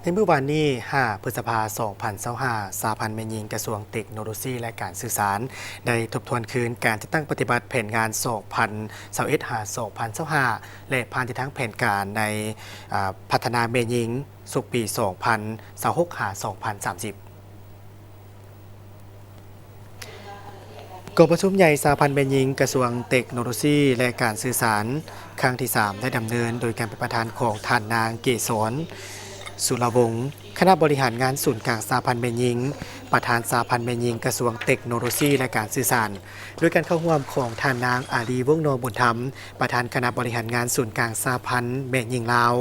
ໃນມື້ວານນີ້ ຫ້າ ພຶດສະພາ ສອງພັນຊາວຫ້າ ສະຫະພັນແມ່ຍິງກະຊວງເຕັກໂນໂລຊີ ແລະ ການສື່ສານ ໄດ້ທົບທວນຄືນການຈັດຕັ້ງປະຕິບັດແຜນງານ ສອງພັນຊາວເອັດ ຫາ ສອງພັນຊາວຫ້າ ແລະ ຜ່ານທິດທາງແຜນການໃນ ອາ ພັດທະນາແມ່ຍິງ ສົກປີ ສອງພັນຊາວຫົກ ຫາ ສອງພັນສາມສິບ. ກອງປະຊຸມໃຫຍ່ສະຫະພັນແມ່ຍິງກະຊວງເຕັກໂນໂລຊີ ແລະ ການສື່ສານ ຄັ້ງທີສາມ ໄດ້ດຳເນີນໂດຍການເປັນປະທານຂອງທ່ານນາງ ເກສອນ ສຸລະວົງ ຄະນະບໍລິຫານງານສູນກາງສະຫະພັນແມ່ຍິງ, ປະທານສະຫະພັນແມ່ຍິງກະຊວງເຕັກໂນໂລຊີ ແລະ ການສື່ສານ, ໂດຍການເຂົ້າຮ່ວມຂອງທ່ານນາງ ອາລີ ວົງນອງບຸນທຳ ປະທານຄະນະບໍລິຫານງານສູນກາງສະຫະພັນແມ່ຍິງລາວ,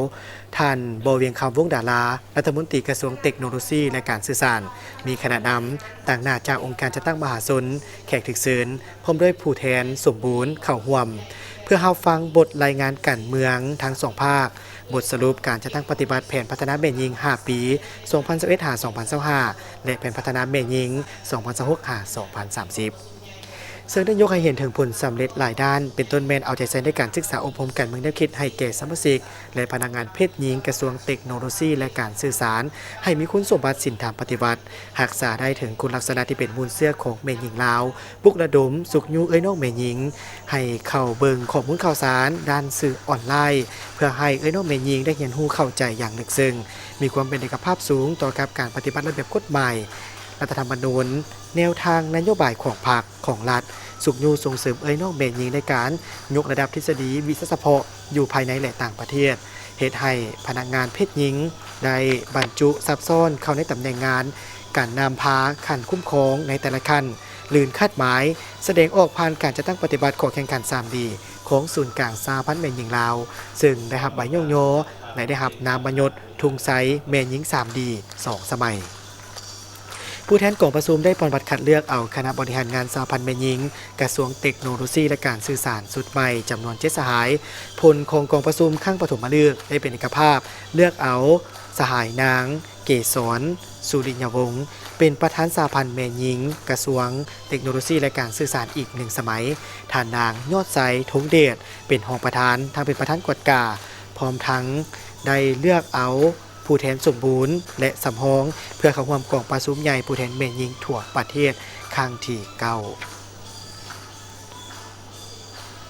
ທ່ານ ບໍ່ວຽງຄຳ ວົງດາລາ ລັດຖະມົນຕີກະຊວງເຕັກໂນໂລຊີ ແລະ ການສື່ສານ, ມີຄະນະນຳ ຕາງໜ້າຈາກອົງການຈັດຕັ້ງມະຫາຊົນ, ແຂກຖືກເຊີນ ພ້ອມດ້ວຍຜູ້ແທນສົມບູນເຂົ້າຮ່ວມ ເພື່ອຮັບຟັງບົດລາຍງານການເມືອງທັງສອງພາກ, ບົດສະຫຼຸບການຈັດຕັ້ງປະຕິບັດແຜນພັດທະນາແມ່ຍິງຫ້າປີ ສອງພັນຊາວເອັດ ຫາ ສອງພັນຊາວຫ້າ ແລະ ແຜນພັດທະນາແມ່ຍິງ ສອງພັນຊາວຫົກ ຫາ ສອງພັນສາມສິບ ເຊິ່ງໄດ້ຍົກໃຫ້ເຫັນເຖິງຜົນສຳເລັດຫຼາຍດ້ານ, ເປັນຕົ້ນແມ່ນເອົາໃຈໃສ່ໃນການສຶກສາອົບຮົມການເມືອງແນວຄິດໃຫ້ແກ່ສະມາຊິກ ແລະ ພະນັກງານເພດຍິງກະຊວງເຕັກໂນໂລຊີ ແລະ ການສື່ສານ ໃຫ້ມີຄຸນສົມບັດສິນທຳປະຕິວັດ, ຮັກສາໄດ້ເຖິງຄຸນລັກສະນະທີ່ເປັນມູນເຊື້ອຂອງແມ່ຍິງລາວ, ປຸກລະດົມຊຸກຍູ້ເອື້ອຍນ້ອງແມ່ຍິງ ໃຫ້ເຂົ້າເບິ່ງຂໍ້ມູນຂ່າວສານດ້ານສື່ອອນລາຍ ເພື່ອໃຫ້ເອື້ອຍນ້ອງແມ່ຍິງໄດ້ຮຽນຮູ້ເຂົ້າໃຈຢ່າງເລິກເຊິ່ງ, ມີຄວາມເປັນເອກະພາບສູງຕໍ່ກັບການປະຕິບັດລະບຽບກົດໝາຍ, ລັດຖະທຳມະນູນ, ແນວທາງນະໂຍບາຍຂອງພັກ, ຂອງລັດ, ຊຸກຍູ້ສົ່ງເສີມເອື້ອຍນ້ອງແມ່ຍິງໃນການຍົກລະດັບທິດສະດີວິຊາສະເພາະຢູ່ພາຍໃນ ແລະ ຕ່າງປະເທດ, ເຮັດໃຫ້ພະນັກງານເພດຍິງໄດ້ບັນຈຸສັບຊ້ອນເຂົ້າໃນຕຳແໜ່ງງານການນຳພາຂັ້ນຄຸ້ມຄອງໃນແຕ່ລະຂັ້ນ, ລື່ນຄາດໝາຍ, ສະແດງອອກຜ່ານການຈັດຕັ້ງປະຕິບັດຂໍ້ແຂ່ງຂັນສາມດີ ຂອງສູນກາງສະຫະພັນແມ່ຍິງລາວ, ເຊິ່ງໄດ້ຮັບໃບຍ້ອງຍໍ ແລະ ໄດ້ຮັບນາມມະຍົດທຸງໄຊແມ່ຍິງສາມດີ ສອງສະໄໝ. ຜູ້ແທນກອງປະຊຸມໄດ້ປ່ອນບັດຄັດເລືອກເອົາຄະນະບໍລິຫານງານສະຫະພັນແມ່ຍິງ ກະຊວງເຕັກໂນໂລຊີ ແລະ ການສື່ສານຊຸດໃໝ່ຈຳນວນເຈັດສະຫາຍ. ຜົນຂອງກອງປະຊຸມຄັ້ງປະຖົມມະລຶກໄດ້ເປັນເອກະພາບເລືອກເອົາສະຫາຍນາງ ເກສອນ ສຸລິຍະວົງ ເປັນປະທານສະຫະພັນແມ່ຍິງກະຊວງເຕັກໂນໂລຊີ ແລະ ການສື່ສານອີກໜຶ່ງສະໄໝ, ທ່ານນາງ ຍອດໄຊ ທົງເດດ ເປັນຮອງປະທານ ທັງເປັນປະທານກວດກາ, ພ້ອມທັງໄດ້ເລືອກເອົາ ຜູ້ແທນສົມບູນ ແລະ ສຳຮອງ ເພື່ອເຂົ້າຮ່ວມກອງປະຊຸມໃຫຍ່ຜູ້ແທນແມ່ຍິງທົ່ວປະເທດຄັ້ງທີເກົ້າ.